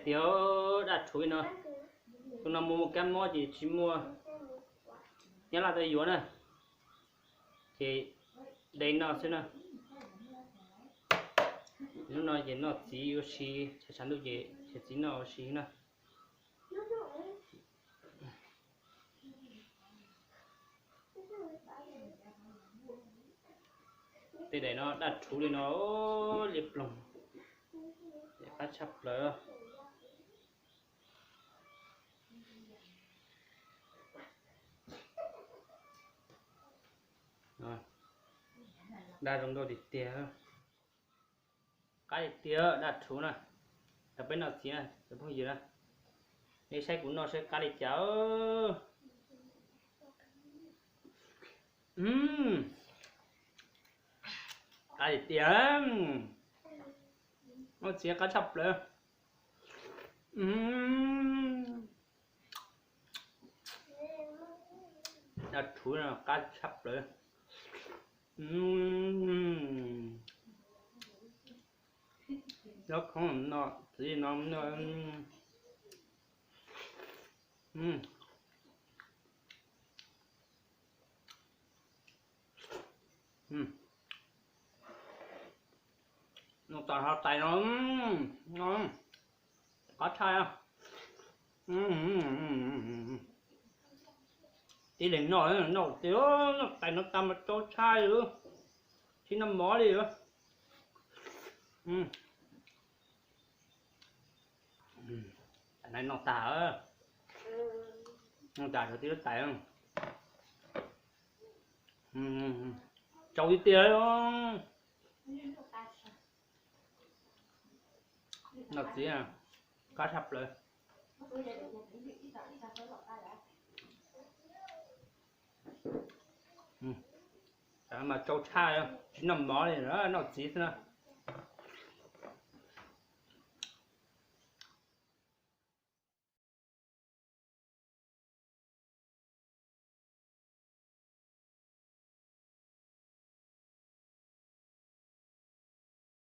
Tiag, daj rhuv li no. Tus no muaj muaj kab mob ces tsis muaj nyab laj tuaj yuav na, ces de noj xwb na. Hnub no ces noj txiv ua si, tshav tshav ntuj ces txiv noj ua si na. Tej daim no daj rhuv li no, liab ploog, qab tshaj plaws. Daj zoo nkauj tiag tiag. Qab tiag tiag daj rhuv na. Cov peb noj txiv na cov phooj ywg na, nej saib kuv noj saib qab li cas. Qab tiag tiag. Noj txiv qab tshaj plaws. Daj rhuv no qab tshaj plaws. Nyob khoob no txiv no. Noj tas ho tais no, qab tshaj. Ib leeg noj, noj tiag, noj tais no tas mas tsau tshaj li, tsis noj mov li. Noj tas, noj tas rau tib lub tais. Tsau tiag tiag. Noj txiv qab tshaj plaws. Mas tsau tshaj, tsis noj mov li, noj txiv xwb na.